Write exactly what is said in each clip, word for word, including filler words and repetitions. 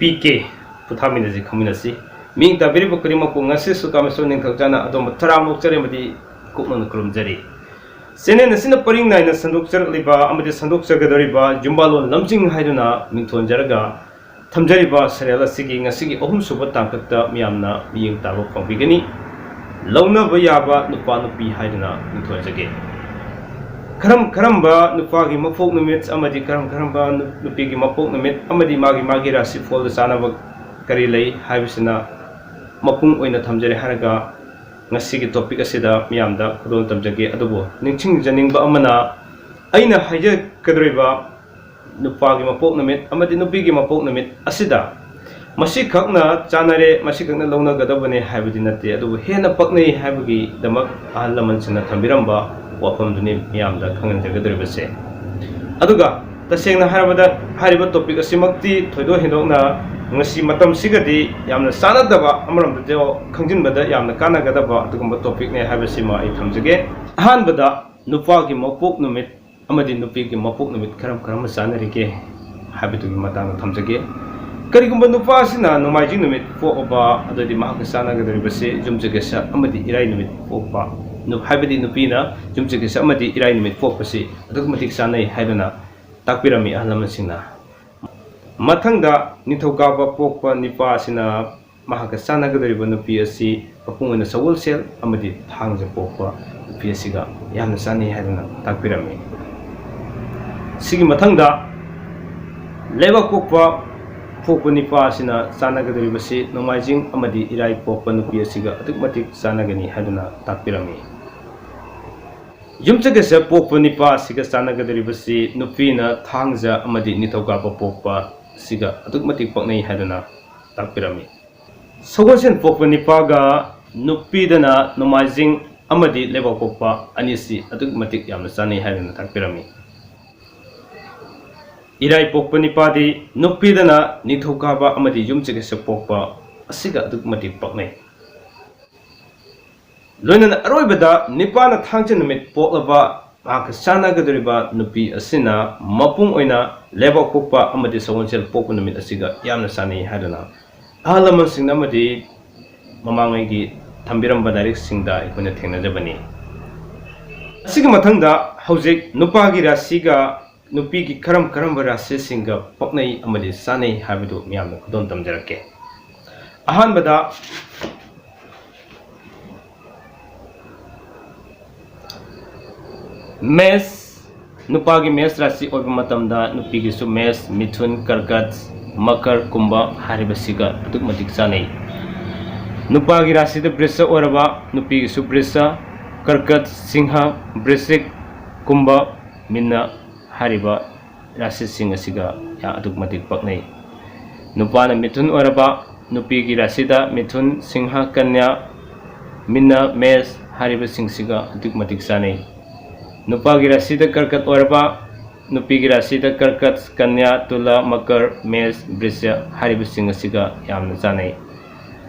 P K ꯄꯣꯊꯥꯃꯤꯟꯅꯁꯤ, ꯈꯪꯃꯤꯟꯅꯁꯤ꯫ ꯃꯤꯡ ꯇꯥꯕꯤꯔꯤꯕ ꯈꯨꯗꯤꯡꯃꯛꯄꯨ ꯉꯁꯤꯁꯨ ꯀꯥꯃꯦꯁꯣꯔ ꯅꯤꯡꯊꯧꯖꯥꯅ ꯑꯗꯣꯝꯕꯨ ꯇꯔꯥꯝꯅ ꯑꯣꯛꯆꯔꯤ ꯑꯃꯗꯤ ꯀꯨꯞꯅ ꯈꯨꯔꯨꯝꯖꯔꯤ꯫ ꯆꯦꯅꯦꯜ ꯑꯁꯤꯅ ꯄꯔꯤꯡ ꯅꯥꯏꯅ ꯁꯟꯗꯣꯛꯆꯔꯛꯂꯤꯕ ꯑꯃꯗꯤ ꯁꯟꯗꯣꯛꯆꯒꯗꯧꯔꯤꯕ ꯌꯨꯝꯕꯥꯂꯣꯟ ꯂꯝꯖꯤꯡ ꯍꯥꯏꯗꯨꯅ ꯃꯤꯡꯊꯣꯟꯖꯔꯒ ꯊꯝꯖꯔꯤꯕ ꯁꯦꯔꯦꯜ ꯑꯁꯤꯒꯤ ꯉꯁꯤꯒꯤ ꯑꯍꯨꯝꯁꯨꯕ ꯇꯥꯡꯀꯛꯇ ꯃꯤꯌꯥꯝꯅ ꯃꯤꯠꯌꯦꯡ ꯇꯥꯕ ꯐꯪꯕꯤꯒꯅꯤ꯫ ꯂꯧꯅꯕ ꯌꯥꯕ ꯅꯨꯄꯥ ꯅꯨꯄꯤ ꯍꯥꯏꯗꯨꯅ ꯃꯤꯡꯊꯣꯟꯖꯒꯦ꯫ ꯀꯔꯝ ꯀꯔꯝꯕ ꯅꯨꯄꯥꯒꯤ ꯃꯄꯣꯛ ꯅꯨꯃꯤꯠ ꯑꯃꯗꯤ ꯀꯔꯝ ꯀꯔꯝꯕ ꯅꯨ-, ꯅꯨꯄꯤꯒꯤ ꯃꯄꯣꯛ ꯅꯨꯃꯤꯠ ꯑꯃꯗꯤ ꯃꯥꯒꯤ ꯃꯥꯒꯤ ꯔꯥꯁꯤꯐꯣꯜꯗ ꯆꯥꯟꯅꯕ ꯀꯔꯤ ꯂꯩ ꯍꯥꯏꯕꯁꯤꯅ ꯃꯄꯨꯡ ꯑꯣꯏꯅ ꯊꯝꯖꯔꯦ ꯍꯥꯏꯔꯒ ꯉꯁꯤꯒꯤ ꯇꯣꯄꯤꯛ ꯑꯁꯤꯗ ꯃꯤꯌꯥꯝꯗ ꯈꯨꯗꯣꯜ ꯇꯝꯖꯒꯦ꯫ ꯑꯗꯨꯕꯨ ꯅꯤꯡꯁꯤꯡꯖꯅꯤꯡꯕ ꯑꯃꯅ, ꯑꯩꯅ ꯍꯥꯏꯖꯒꯗꯧꯔꯤꯕ ꯅꯨꯄꯥꯒꯤ ꯃꯄꯣꯛ ꯅꯨꯃꯤꯠ ꯑꯃꯗꯤ ꯅꯨꯄꯤꯒꯤ ꯃꯄꯣꯛ ꯅꯨꯃꯤꯠ ꯑꯁꯤꯗ ꯃꯁꯤꯈꯛꯅ ꯆꯥꯟꯅꯔꯦ, ꯃꯁꯤꯈꯛꯅ ꯂꯧꯅꯒꯗꯕꯅꯦ ꯍꯥꯏꯕꯗꯤ ꯅꯠꯇꯦ, ꯑꯗꯨꯕꯨ ꯍꯦꯟꯅ ꯄꯛꯅꯩ ꯍꯥꯏꯕꯒꯤꯗꯃꯛ ꯑꯍꯜ ꯂꯃꯟꯁꯤꯡꯅ ꯊꯝꯕꯤꯔꯝꯕ ꯋꯥꯐꯝꯗꯨꯅꯤ ꯃꯤꯌꯥꯝꯗ ꯈꯪꯍꯟꯖꯒꯗꯧꯔꯤꯕꯁꯦ꯫ ꯑꯗꯨꯒ ꯇꯁꯦꯡꯅ ꯍꯥꯏꯔꯕꯗ, ꯍꯥꯏꯔꯤꯕ ꯇꯣꯄꯤꯛ ꯑꯁꯤꯃꯛꯇꯤ ꯊꯣꯏꯗꯣꯛ ꯍꯦꯟꯗꯣꯛꯅ ꯉꯁꯤ ꯃꯇꯝꯁꯤꯒꯗꯤ ꯌꯥꯝꯅ ꯆꯥꯟꯅꯗꯕ, ꯑꯃꯔꯣꯝꯗꯗꯤ ꯈꯪꯖꯤꯟꯕꯗ ꯌꯥꯝꯅ ꯀꯥꯟꯅꯒꯗꯕ ꯑꯗꯨꯒꯨꯝꯕ ꯇꯣꯄꯤꯛꯅꯦ ꯍꯥꯏꯕꯁꯤꯃ ꯑꯩ ꯊꯝꯖꯒꯦ꯫ ꯑꯍꯥꯟꯕꯗ, ꯅꯨꯄꯥꯒꯤ ꯃꯄꯣꯛ ꯅꯨꯃꯤꯠ ꯑꯃꯗꯤ ꯅꯨꯄꯤꯒꯤ ꯃꯄꯣꯛ ꯅꯨꯃꯤꯠ ꯀꯔꯝ ꯀꯔꯝꯕ ꯆꯥꯟꯅꯔꯤꯒꯦ ꯍꯥꯏꯕꯗꯨꯒꯤ ꯃꯇꯥꯡꯗ ꯊꯝꯖꯒꯦ꯫ ꯀꯔꯤꯒꯨꯝꯕ ꯅꯨꯄꯥ ꯑꯁꯤꯅ ꯅꯣꯡꯃꯥꯏꯖꯤꯡ ꯅꯨꯃꯤꯠ ꯄꯣꯛꯂꯕ, ꯑꯗꯨꯗꯤ ꯃꯍꯥꯛꯀ ꯆꯥꯟꯅꯒꯗꯧꯔꯤꯕꯁꯤ ꯌꯨꯝꯁꯀꯩꯁ ꯑꯃꯗꯤ ꯏꯔꯥꯏ ꯅꯨꯃꯤꯠ ꯄꯣꯛꯄ, ꯅꯨ-, ꯍꯥꯏꯕꯗꯤ ꯅꯨꯄꯤꯅ ꯌꯨꯝꯁꯀꯩꯁ ꯑꯃꯗꯤ ꯏꯔꯥꯏ ꯅꯨꯃꯤꯠ ꯄꯣꯛꯄꯁꯤ ꯑꯗꯨꯛꯀꯤ ꯃꯇꯤꯛ ꯆꯥꯟꯅꯩ ꯍꯥꯏꯗꯨꯅ ꯇꯥꯛꯄꯤꯔꯝꯃꯤ ꯑꯍꯜ ꯂꯃꯟꯁꯤꯡꯅ꯫ ꯃꯊꯪꯗ, ꯅꯤꯡꯊꯧꯀꯥꯕ ꯄꯣꯛꯄ ꯅꯤꯄꯥ ꯑꯁꯤꯅ ꯃꯍꯥꯛꯀ ꯆꯥꯟꯅꯒꯗꯧꯔꯤꯕ ꯅꯨꯄꯤ ꯑꯁꯤ ꯃꯄꯨꯡ ꯑꯣꯏꯅ ꯁꯒꯣꯜꯁꯦꯜ ꯑꯃꯗꯤ ꯊꯥꯡꯖ ꯄꯣꯛꯄ ꯅꯨꯄꯤ ꯑꯁꯤꯒ ꯌꯥꯝꯅ ꯆꯥꯟꯅꯩ ꯍꯥꯏꯗꯨꯅ ꯇꯥꯛꯄꯤꯔꯝꯃꯤ꯫ ꯁꯤꯒꯤ ꯃꯊꯪꯗ, ꯂꯩꯕꯥꯛ ꯄꯣꯛꯄ ꯄꯣꯛꯄ ꯅꯤꯄꯥ ꯑꯁꯤꯅ ꯆꯥꯟꯅꯒꯗꯧꯔꯤꯕꯁꯤ ꯅꯣꯡꯃꯥꯏꯖꯤꯡ ꯑꯃꯗꯤ ꯏꯔꯥꯏ ꯄꯣꯛꯄ ꯅꯨꯄꯤ ꯑꯁꯤꯒ ꯑꯗꯨꯛꯀꯤ ꯃꯇꯤꯛ ꯆꯥꯟꯅꯒꯅꯤ ꯍꯥꯏꯗꯨꯅ ꯇꯥꯛꯄꯤꯔꯝꯃꯤ꯫ ꯌꯨꯝꯁꯀꯩꯁ ꯄꯣꯛꯄ ꯅꯤꯄꯥ ꯑꯁꯤꯒ ꯆꯥꯟꯅꯒꯗꯧꯔꯤꯕꯁꯤ ꯅꯨꯄꯤꯅ ꯊꯥꯡꯖ ꯑꯃꯗꯤ ꯅꯤꯡꯊꯧꯀꯥꯕ ꯄꯣꯛꯄ ꯑꯁꯤꯒ ꯑꯗꯨꯛꯀꯤ ꯃꯇꯤꯛ ꯄꯛꯅꯩ ꯍꯥꯏꯗꯨꯅ ꯇꯥꯛꯄꯤꯔꯝꯃꯤ꯫ ꯁꯒꯣꯜꯁꯦꯟ ꯄꯣꯛꯄ ꯅꯤꯄꯥꯒ ꯅꯨꯄꯤꯗꯅ ꯅꯣꯡꯃꯥꯏꯖꯤꯡ ꯑꯃꯗꯤ ꯂꯩꯕꯥꯛ ꯄꯣꯛꯄ ꯑꯅꯤꯁꯤ ꯑꯗꯨꯛꯀꯤ ꯃꯇꯤꯛ ꯌꯥꯝꯅ ꯆꯥꯟꯅꯩ ꯍꯥꯏꯗꯨꯅ ꯇꯥꯛꯄꯤꯔꯝꯃꯤ꯫ ꯏꯔꯥꯏ ꯄꯣꯛꯄ ꯅꯤꯄꯥꯗꯤ ꯅꯨꯄꯤꯗꯅ ꯅꯤꯡꯊꯧꯀꯥꯕ ꯑꯃꯗꯤ ꯌꯨꯝꯁꯀꯩꯁ ꯄꯣꯛꯄ ꯑꯁꯤꯒ ꯑꯗꯨꯛꯀꯤ ꯃꯇꯤꯛ ꯄꯛꯅꯩ꯫ ꯂꯣꯏꯅꯅ ꯑꯔꯣꯏꯕꯗ ꯅꯤꯄꯥꯅ ꯊꯥꯡꯖ ꯅꯨꯃꯤꯠ ꯄꯣꯛꯂꯕ ꯃꯍꯥꯛꯀ ꯆꯥꯟꯅꯒꯗꯧꯔꯤꯕ ꯅꯨꯄꯤ ꯑꯁꯤꯅ ꯃꯄꯨꯡ ꯑꯣꯏꯅ ꯂꯩꯕꯥꯛ ꯄꯣꯛꯄ ꯑꯃꯗꯤ ꯁꯒꯣꯜꯁꯦꯜ ꯄꯣꯛꯄ ꯅꯨꯃꯤꯠ ꯑꯁꯤꯒ ꯌꯥꯝꯅ ꯆꯥꯟꯅꯩ ꯍꯥꯏꯗꯨꯅ ꯑꯍꯜ ꯂꯃꯟꯁꯤꯡꯅ ꯑꯃꯗꯤ ꯃꯃꯥꯡꯉꯩꯒꯤ ꯊꯝꯕꯤꯔꯝꯕ ꯂꯥꯏꯔꯤꯛꯁꯤꯡꯗ ꯑꯩꯈꯣꯏꯅ ꯊꯦꯡꯅꯖꯕꯅꯤ꯫ ꯑꯁꯤꯒꯤ ꯃꯊꯪꯗ ꯍꯧꯖꯤꯛ ꯅꯨꯄꯥꯒꯤ ꯔꯥꯁꯤꯒ ꯅꯨꯄꯤꯒꯤ ꯀꯔꯝ ꯀꯔꯝꯕ ꯔꯥꯁꯤꯁꯤꯡꯒ ꯄꯛꯅꯩ ꯑꯃꯗꯤ ꯆꯥꯅꯩ ꯍꯥꯏꯕꯗꯨ ꯃꯤꯌꯥꯝꯅ ꯈꯨꯗꯣꯜ ꯇꯝꯖꯔꯛꯀꯦ꯫ ꯑꯍꯥꯟꯕꯗ ꯃꯦꯁ, ꯅꯨꯄꯥꯒꯤ ꯃꯦꯁ ꯔꯥꯁꯤ ꯑꯣꯏꯕ ꯃꯇꯝꯗ ꯅꯨꯄꯤꯒꯤꯁꯨ ꯃꯦꯁ, ꯃꯤꯊꯨꯟ, ꯀꯔꯀꯠ, ꯃꯀꯔ, ꯀꯨꯝꯚ ꯍꯥꯏꯔꯤꯕꯁꯤꯒ ꯑꯗꯨꯛ ꯃꯇꯤꯛ ꯆꯥꯅꯩ꯫ ꯅꯨꯄꯥꯒꯤ ꯔꯥꯁꯤꯗ ꯕ꯭ꯔꯤꯁ ꯑꯣꯏꯔꯕ ꯅꯨꯄꯤꯒꯤꯁꯨ ꯕ꯭ꯔꯤꯁ, ꯀꯔꯀꯠ, ꯁꯤꯡꯍ, ꯕ꯭ꯔꯤꯁꯤꯛ, ꯀꯨꯝꯚ, ꯃꯤꯟꯅ ꯍꯥꯏꯔꯤꯕ ꯔꯥꯁꯤꯁꯤꯡ ꯑꯁꯤꯒ ꯑꯗꯨꯛ ꯃꯇꯤꯛ ꯄꯛꯅꯩ꯫ ꯅꯨꯄꯥꯅ ꯃꯤꯊꯨꯟ ꯑꯣꯏꯔꯕ ꯅꯨꯄꯤꯒꯤ ꯔꯥꯁꯤꯗ ꯃꯤꯊꯨꯟ, ꯁꯤꯡꯍ, ꯀꯟꯌꯥ, ꯃꯤꯟꯅ, ꯃꯦꯁ ꯍꯥꯏꯔꯤꯕꯁꯤꯡꯁꯤꯒ ꯑꯗꯨꯛ ꯃꯇꯤꯛ ꯆꯥꯅꯩ꯫ ꯅꯨꯄꯥꯒꯤ ꯔꯥꯁꯤꯗ ꯀꯔꯀꯠ ꯑꯣꯏꯔꯕ ꯅꯨꯄꯤꯒꯤ ꯔꯥꯁꯤꯗ ꯀꯔꯀꯠ, ꯀꯟꯌꯥ, ꯇꯨꯂꯥ, ꯃꯀꯔ, ꯃꯦꯁ, ꯕ꯭ꯔꯤꯁ ꯍꯥꯏꯔꯤꯕꯁꯤꯡ ꯑꯁꯤꯒ ꯌꯥꯝꯅ ꯆꯥꯅꯩ꯫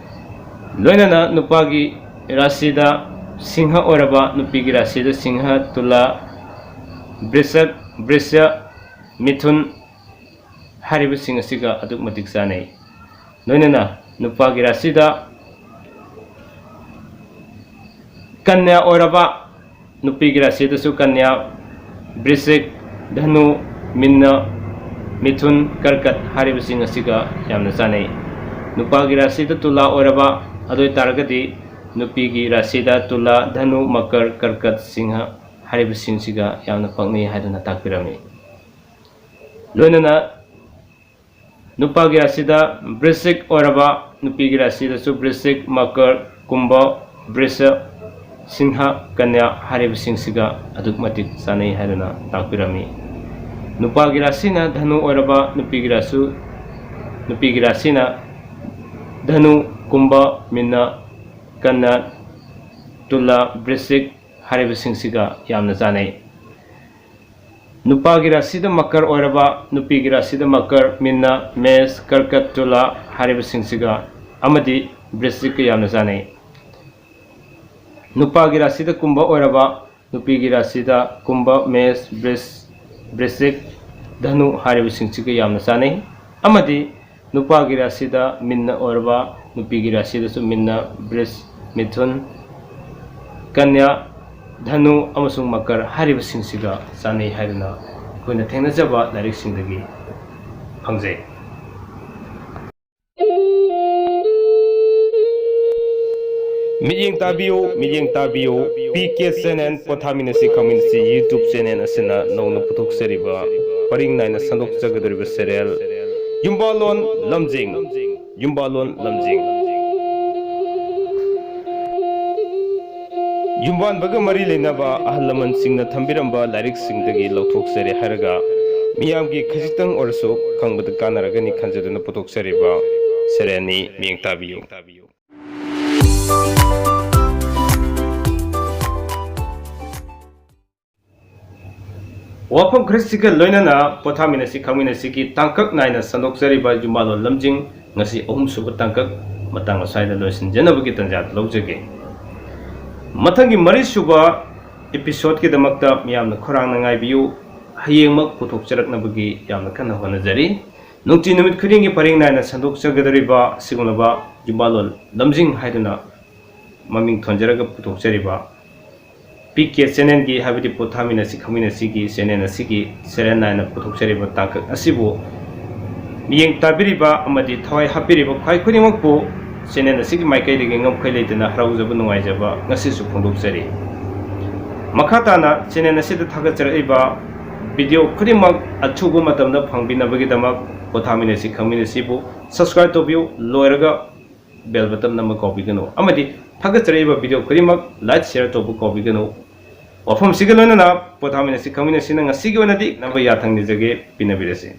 ꯂꯣꯏꯅꯅ ꯅꯨꯄꯥꯒꯤ ꯔꯥꯁꯤꯗ ꯁꯤꯡꯍ ꯑꯣꯏꯔꯕ ꯅꯨꯄꯤꯒꯤ ꯔꯥꯁꯤꯗ ꯁꯤꯡꯍ, ꯇꯨꯂꯥ, ꯕ꯭ꯔꯤꯁꯛ, ꯕ꯭ꯔꯤꯁ, ꯃꯤꯊꯨꯟ ꯍꯥꯏꯔꯤꯕꯁꯤꯡ ꯑꯁꯤꯒ ꯑꯗꯨꯛ ꯃꯇꯤꯛ ꯆꯥꯅꯩ꯫ ꯂꯣꯏꯅꯅ ꯅꯨꯄꯥꯒꯤ ꯔꯥꯁꯤꯗ ꯀꯟꯌꯥ ꯑꯣꯏꯔꯕ ꯅꯨꯄꯤꯒꯤ ꯔꯥꯁꯤꯗꯁꯨ ꯀꯟꯌꯥ, ꯕ꯭ꯔꯤꯁꯤꯛ, ꯙꯅꯨ, ꯃꯤꯟꯅ, ꯃꯤꯊꯨꯟ, ꯀꯔꯀꯠ ꯍꯥꯏꯔꯤꯕꯁꯤꯡ ꯑꯁꯤꯒ ꯌꯥꯝꯅ ꯆꯥꯅꯩ꯫ ꯅꯨꯄꯥꯒꯤ ꯔꯥꯁꯤꯗ ꯇꯨꯂꯥ ꯑꯣꯏꯔꯕ ꯑꯗꯨ ꯑꯣꯏ ꯇꯥꯔꯒꯗꯤ ꯅꯨꯄꯤꯒꯤ ꯔꯥꯁꯤꯗ ꯇꯨꯂꯥ, ꯙꯅꯨ, ꯃꯀꯔ, ꯀꯔꯀꯠ, ꯁꯤꯡꯍ ꯍꯥꯏꯔꯤꯕꯁꯤꯡꯁꯤꯒ ꯌꯥꯝꯅ ꯄꯛꯅꯩ ꯍꯥꯏꯗꯨꯅ ꯇꯥꯛꯄꯤꯔꯝꯃꯤ꯫ ꯂꯣꯏꯅꯅ ꯅꯨꯄꯥꯒꯤ ꯔꯥꯁꯤꯗ ꯕ꯭ꯔꯤꯁꯤꯛ ꯑꯣꯏꯔꯕ ꯅꯨꯄꯤꯒꯤ ꯔꯥꯁꯤꯗꯁꯨ ꯕ꯭ꯔꯤꯁꯤꯛ, ꯃꯀꯔ, ꯀꯨꯝꯚ, ꯕ꯭ꯔꯤꯁ, ꯁꯤꯡꯍ, ꯀꯟꯌꯥ ꯍꯥꯏꯔꯤꯕꯁꯤꯡꯁꯤꯒ ꯑꯗꯨꯛ ꯃꯇꯤꯛ ꯆꯥꯅꯩ ꯍꯥꯏꯗꯨꯅ ꯇꯥꯛꯄꯤꯔꯝꯃꯤ꯫ ꯅꯨꯄꯥꯒꯤ ꯔꯥꯁꯤꯅ ꯙꯅꯨ ꯑꯣꯏꯔꯕ ꯅꯨꯄꯤꯒꯤ ꯔꯥꯁꯨ ꯅꯨꯄꯤꯒꯤ ꯔꯥꯁꯤꯅ ꯙꯅꯨ, ꯀꯨꯝꯚ, ꯃꯤꯟꯅ, ꯀꯟꯌꯥ, ꯇꯨꯂꯥ, ꯕ꯭ꯔꯤꯁꯤꯛ ꯍꯥꯏꯔꯤꯕꯁꯤꯡꯁꯤꯒ ꯌꯥꯝꯅ ꯆꯥꯅꯩ꯫ ꯅꯨꯄꯥꯒꯤ ꯔꯥꯁꯤꯗ ꯃꯀꯔ ꯑꯣꯏꯔꯕ ꯅꯨꯄꯤꯒꯤ ꯔꯥꯁꯤꯗ ꯃꯀꯔ, ꯃꯤꯟꯅ, ꯃꯦꯁ, ꯀꯔꯀꯠ, ꯇꯨꯂꯥ ꯍꯥꯏꯔꯤꯕꯁꯤꯡꯁꯤꯒ ꯑꯃꯗꯤ ꯕ꯭ꯔꯤꯁꯤꯛꯀ ꯌꯥꯝꯅ ꯆꯥꯅꯩ꯫ ꯅꯨꯄꯥꯒꯤ ꯔꯥꯁꯤꯗ ꯀꯨꯝꯚ ꯑꯣꯏꯔꯕ ꯅꯨꯄꯤꯒꯤ ꯔꯥꯁꯤꯗ ꯀꯨꯝꯚ, ꯃꯦꯁ, ꯕ꯭ꯔꯤꯁ-, ꯕ꯭ꯔꯤꯁꯤꯛ, ꯙꯅꯨ ꯍꯥꯏꯔꯤꯕꯁꯤꯡꯁꯤꯒ ꯌꯥꯝꯅ ꯆꯥꯟꯅꯩ꯫ ꯑꯃꯗꯤ ꯅꯨꯄꯥꯒꯤ ꯔꯥꯁꯤꯗ ꯃꯤꯟꯅ ꯑꯣꯏꯔꯕ, ꯅꯨꯄꯤꯒꯤ ꯔꯥꯁꯤꯗꯁꯨ ꯃꯤꯟꯅ, ꯕ꯭ꯔꯤꯁ, ꯃꯤꯊꯨꯟ, ꯀꯟꯌꯥ, ꯙꯅꯨ ꯑꯃꯁꯨꯡ ꯃꯀꯔ ꯍꯥꯏꯔꯤꯕꯁꯤꯡꯁꯤꯒ ꯆꯥꯟꯅꯩ ꯍꯥꯏꯗꯨꯅ ꯑꯩꯈꯣꯏꯅ ꯊꯦꯡꯅꯖꯕ ꯂꯥꯏꯔꯤꯛꯁꯤꯡꯗꯒꯤ ꯐꯪꯖꯩ꯫ ꯃꯤꯠꯌꯦꯡ ꯇꯥꯕꯤꯌꯨ, ꯃꯤꯠꯌꯦꯡ ꯇꯥꯕꯤꯌꯨ꯫ ꯄꯤ ꯀꯦ ꯆꯦꯅꯦꯜ, ꯄꯣꯊꯥꯃꯤꯟꯅꯁꯤ ꯈꯪꯃꯤꯟꯅꯁꯤ YouTube ꯆꯦꯅꯦꯜ ꯑꯁꯤꯅ ꯅꯧꯅ ꯄꯨꯊꯣꯛꯆꯔꯤꯕ ꯄꯔꯤꯡ ꯅꯥꯏꯅ ꯁꯟꯗꯣꯛꯆꯒꯗꯧꯔꯤꯕ ꯁꯦꯔꯦꯜ ꯌꯨꯝꯕꯥꯂꯣꯟ ꯂꯝꯖꯤꯡ, ꯌꯨꯝꯕꯥꯂꯣꯟ ꯂꯝꯖꯤꯡ꯫ ꯌꯨꯝꯕꯥꯟꯕꯒ ꯃꯔꯤ ꯂꯩꯅꯕ ꯑꯍꯜ ꯂꯃꯟꯁꯤꯡꯅ ꯊꯝꯕꯤꯔꯝꯕ ꯂꯥꯏꯔꯤꯛꯁꯤꯡꯗꯒꯤ ꯂꯧꯊꯣꯛꯆꯔꯦ ꯍꯥꯏꯔꯒ ꯃꯤꯌꯥꯝꯒꯤ ꯈꯖꯤꯛꯇꯪ ꯑꯣꯏꯔꯁꯨ ꯈꯪꯕꯗ ꯀꯥꯟꯅꯔꯒꯅꯤ ꯈꯟꯖꯗꯨꯅ ꯄꯨꯊꯣꯛꯆꯔꯤꯕ ꯁꯦꯔꯦꯜꯅꯤ꯫ ꯃꯤꯠꯌꯦꯡ ꯇꯥꯕꯤꯌꯨ꯫ ꯋꯥꯐꯝ ꯈꯔꯁꯤꯒ ꯂꯣꯏꯅꯅ ꯄꯣꯊꯥꯃꯤꯟꯅꯁꯤ ꯈꯪꯃꯤꯟꯅꯁꯤꯒꯤ ꯇꯥꯡꯀꯛ ꯅꯥꯏꯅ ꯁꯟꯗꯣꯛꯆꯔꯤꯕ ꯌꯨꯝꯕꯥꯂꯣꯟ ꯂꯝꯖꯤꯡ ꯉꯁꯤ ꯑꯍꯨꯝꯁꯨꯕ ꯇꯥꯡꯀꯛ ꯃꯇꯥꯡ ꯑꯁ꯭ꯋꯥꯏꯗ ꯂꯣꯏꯁꯤꯟꯖꯅꯕꯒꯤ ꯇꯥꯟꯖꯥꯗꯨ ꯂꯧꯖꯒꯦ꯫ ꯃꯊꯪꯒꯤ ꯃꯔꯤꯁꯨꯕ episodeꯀꯤꯗꯃꯛꯇ ꯃꯤꯌꯥꯝꯅ ꯈꯧꯔꯥꯡꯅ ꯉꯥꯏꯕꯤꯌꯨ꯫ ꯍꯌꯦꯡꯃꯛ ꯄꯨꯊꯣꯛꯆꯔꯛꯅꯕꯒꯤ ꯌꯥꯝꯅ ꯀꯟꯅ ꯍꯣꯠꯅꯖꯔꯤ꯫ ꯅꯨꯡꯇꯤ ꯅꯨꯃꯤꯠ ꯈꯨꯗꯤꯡꯒꯤ ꯄꯔꯤꯡ ꯅꯥꯏꯅ ꯁꯟꯗꯣꯛꯆꯒꯗꯧꯔꯤꯕ ꯑꯁꯤꯒꯨꯝꯂꯕ ꯌꯨꯝꯕꯥꯂꯣꯟ ꯂꯝꯖꯤꯡ ꯍꯥꯏꯗꯨꯅ ꯃꯃꯤꯡ ꯊꯣꯟꯖꯔꯒ ꯄꯨꯊꯣꯛꯆꯔꯤꯕ ꯄꯤ ꯀꯦ ꯆꯦꯅꯦꯜꯒꯤ, ꯍꯥꯏꯕꯗꯤ ꯄꯣꯊꯥꯃꯤꯟꯅꯁꯤ ꯈꯪꯃꯤꯟꯅꯁꯤꯒꯤ ꯆꯦꯅꯦꯜ ꯑꯁꯤꯒꯤ ꯁꯦꯔꯦꯜ ꯅꯥꯏꯅ ꯄꯨꯊꯣꯛꯆꯔꯤꯕ ꯇꯥꯡꯀꯛ ꯑꯁꯤꯕꯨ ꯃꯤꯠꯌꯦꯡ ꯇꯥꯕꯤꯔꯤꯕ ꯑꯃꯗꯤ ꯊꯋꯥꯏ ꯍꯥꯞꯄꯤꯔꯤꯕ ꯈ꯭ꯋꯥꯏ ꯈꯨꯗꯤꯡꯃꯛꯄꯨ ꯆꯦꯅꯦꯜ ꯑꯁꯤꯒꯤ ꯃꯥꯏꯀꯩꯗꯒꯤ ꯉꯝꯈꯩ ꯂꯩꯇꯅ ꯍꯔꯥꯎꯖꯕ ꯅꯨꯡꯉꯥꯏꯖꯕ ꯉꯁꯤꯁꯨ ꯐꯣꯡꯗꯣꯛꯆꯔꯤ꯫ ꯃꯈꯥ ꯇꯥꯅ ꯆꯦꯅꯦꯜ ꯑꯁꯤꯗ ꯊꯥꯒꯠꯆꯔꯛꯂꯤꯕ ꯚꯤꯗꯤꯑꯣ ꯈꯨꯗꯤꯡꯃꯛ ꯑꯊꯨꯕ ꯃꯇꯝꯗ ꯐꯪꯕꯤꯅꯕꯒꯤꯗꯃꯛ ꯄꯣꯊꯥꯃꯤꯟꯅꯁꯤ ꯈꯪꯃꯤꯟꯅꯁꯤꯕꯨ subscribe ꯇꯧꯕꯤꯌꯨ꯫ ꯂꯣꯏꯔꯒ bell button ꯅꯝꯕ ꯀꯥꯎꯕꯤꯒꯅꯨ ꯑꯃꯗꯤ ꯊꯥꯒꯠꯆꯔꯛꯂꯤꯕ ꯚꯤꯗꯤꯑꯣ ꯈꯨꯗꯤꯡꯃꯛ like, share ꯇꯧꯕ ꯀꯥꯎꯕꯤꯒꯅꯨ꯫ ꯋꯥꯐꯝꯁꯤꯒ ꯂꯣꯏꯅꯅ ꯄꯣꯊꯥꯃꯤꯟꯅꯁꯤ ꯈꯪꯃꯤꯟꯅꯁꯤꯅ ꯉꯁꯤꯒꯤ ꯑꯣꯏꯅꯗꯤ ꯅꯝꯕ ꯌꯥꯊꯪ ꯅꯤꯖꯒꯦ, ꯄꯤꯅꯕꯤꯔꯁꯤ꯫